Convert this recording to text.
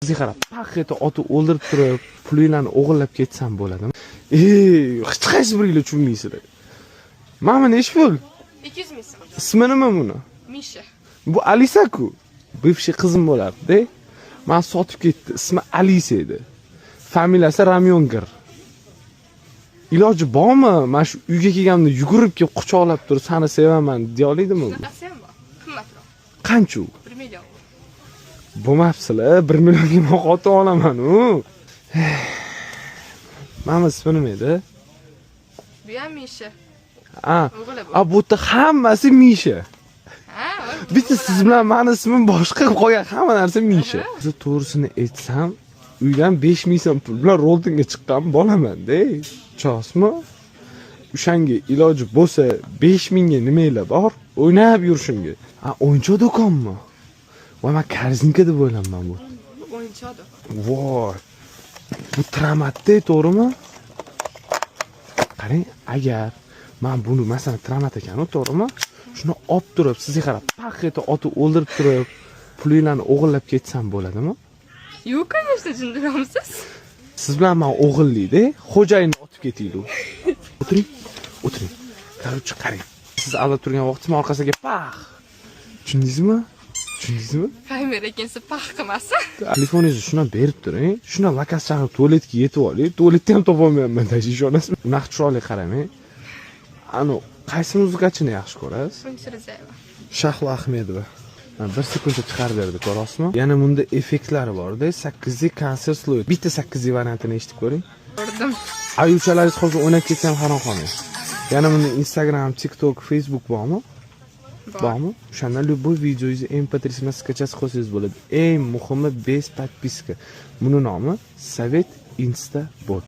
Sizga qarab, paq etib otib o'ldirib turib, pulinglarni o'g'irlab ketsam bo'ladimi? Ey, hech qaysi biringlar tushunmaysizlar. Mana nechi pul? 200 ming so'm. Ismi nima buni? Misha. Bu Alisa-ku. Бывший qizim bo'lardi. Man sotib ketdi. Ismi Alisa edi. Familiyasi Ramyongir. Iloji bormi? Mana shu uyga kelganimda yugurib kelib quchoqlab turib, "Seni sevaman", deya oladimi bu? Shunaqasi ham bor. Qimmatroq. Qancha u? 1 million. Bo'lmabsizlar, 1 millionga man xotin olaman u. Mana ismi nima edi? Bu ham Misha. A, O'g'li bu. a, bu yerda hammasi Misha. Ha, Bitta siz bilan mani ismim boshqa, qolgan hamma narsa Misha. Siz to'g'risini aytsam, uydan 5000 so'm pul bilan Roltonga chiqqan bolaman-da. Chosmi? O'shanga iloji bo'lsa 5000 ga nimanglar bor? O'ynab yurishimga. A, o'yinchoq do'konmi? Voy, man korzinka deb o'ylayman bu. Bu o'yinchoq do'kon. Voy. Bu tramatda, to'g'rimi? Qarang, agar man buni, masalan, tramat ekan u, to'g'rimi? Shuni olib turib, sizga qarab, paq etib otib o'ldirib turib, pulinglarni o'g'irlab ketsam bo'ladimi? Yo'q, конечно, jindiramsiz. Siz bilan man o'g'illikda, xo'jayinni otib ketaylik. O'tiring. O'tiring. Короче, qarang. Siz aldab turgan vaqtingiz men orqasiga pax. Tushundingizmi? Tushundingizmi? Kamera kelsa pax qilmasin. Telefoningizni shundan berib turing. Shundan lakas chaqirib tualetga yetib oling. Tualetda ham topolmayapman, даже ishonasizmi? Unaqa chiroyli qaramang. Anu, qaysi muzikachini yaxshi ko'rasiz? Munisa Rizayeva. Shahlo Ahmedova. Mana bir sekundda chiqarib berdi, ko'rasizmi? Yana bunda effektlari bor-da, 8 konsert слой. Bitta 8 variantini eshitib ko'ring. Ko'rdim. Ayuchalaringiz hozir o'ynab ketsa ham hayron qolmang. Yana bunda Instagram, TikTok, Facebook bormi? Bor. Bormi? O'shandan любой videongizni MP3 bilan скачать qilsangiz bo'ladi. Eng muhimi, без подписка. Buni nomi Sovet Insta Bot.